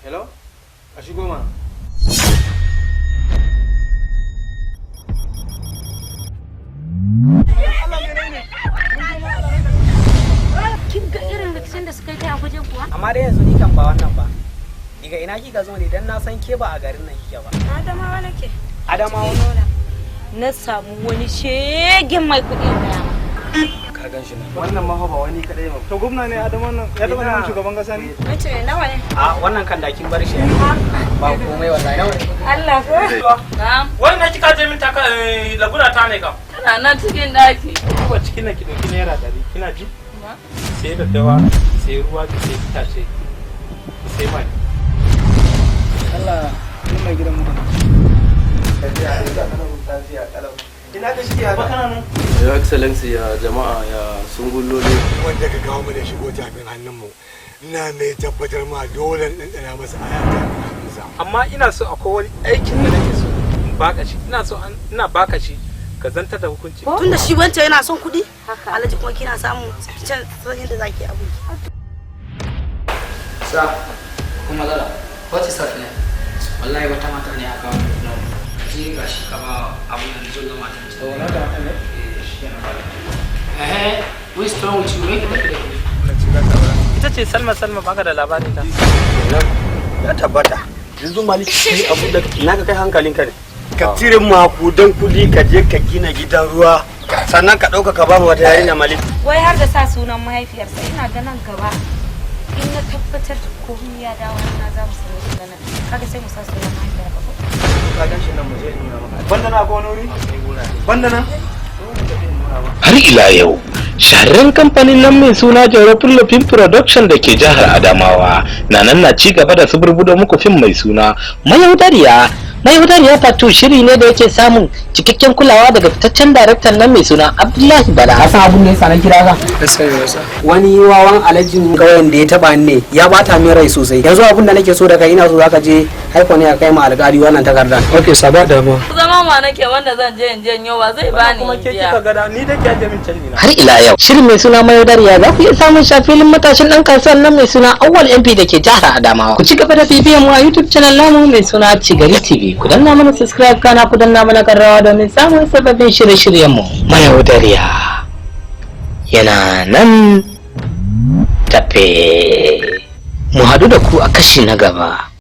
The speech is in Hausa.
Hello? A shigo mana. Kin ga irin rikicin da suka yi a wajen kuwa? Amma dai yanzu ni kan ba wannan ba. Diga ina kika zo ne, dan na san ke ba a garin nan kike ba. Adamawa nake. Adamawa? Na samu wani shegen mai kuɗi a. Ka gan shi nan. Wannan ma fa ba wani kadai ba. To gwamna ne Adamu nan ya taɓa neman shugaban kasa ne? Mace ne nawa ne? A wannan kan da kin bar shi. Ba komai wallahi. Nawa ne? Allah ko? Na'am. Wannan kika je min taka laguna ta ne kam. Tana nan cikin daki. Kuma cikin nan ki dauki ₦100, kina ji? Sai da dawa, sai ruwa, ki sai itace, ki sai mai. Allah, ni mai gidan mutum. Ina ka shige haka? Kana nan. Your Excellency, ya jama'a, ya sungulloli. Wanda ka kawo mu da shigo tafin hannunmu, ina mai tabbatar ma dole in ɗanɗana masa aya ta hannunsa. Amma ina so akwai wani aikin da nake so in baka shi. Ina so ina baka shi ka zantar da hukunci. Tunda shi wancan yana son kuɗi, Alhaji kuma kina samun can san yadda zaki abu. Sa kuma matsala. What is happening? Wallahi wata mata ne aka kawo min nan. Je ga shi ka ba abu da zo ga matan. To wannan da matan ne? Eh, shi kenan ba. Eh, we strong with you, make it tafi da kuɗi. Ita ce Salma. Salma baka da labarin ta. Ya tabbata. Yanzu Malik, kai abu da ina ka kai hankalinka ne. Ka cire makudan kuɗi ka je ka gina gidan ruwa, sannan ka ɗauka ka ba mu wata yarinya, Malik. Wai har da sa sunan mahaifiyarsa. Ina ga nan gaba in na tabbatar da komai ya dawo na za mu sanar da nan. Kaga sai mu sa sunan mahaifiyar ka ko? Ka gan shi nan, mu je in nuna maka. Banda na akwai wani wuri? Banda nan? Har ila yau, shahararren kamfanin nan mai suna Jauro Film Production da ke jihar Adamawa na nan na ci gaba da suburbudo muku fim mai suna Mayaudariya. Mayaudariya Part 2 shiri ne da yake samun cikakken kulawa daga fitaccen daraktan nan mai suna Abdullahi Bala. Ka san abun da yasa na kira ka? Wani wawan alhajin ƙauyen da ya taba ni ne ya bata min rai sosai. Yanzu abun da nake so da kai, ina so zaka je haifo ne a kai ma alƙali wannan takardar. Okay, saba da ma. Zama ma nake wanda zan je in janyo ba zai bani Kuma ke in biya. kika gada ni da ke aje min canji na. Har ila yau, shirin mai suna Mayaudariya za ku iya samun shi a filin matashin dan kasuwan nan mai suna Awwal MP da ke jihar Adamawa. Ku ci gaba da bibiyan mu a YouTube channel namu mai suna Cigari TV. Ku danna mana subscribe, kana ku danna mana karrawa domin samun sababbin shirye-shiryen mu. Mayaudariya yana nan tafe. Mu haɗu da ku a kashi na gaba.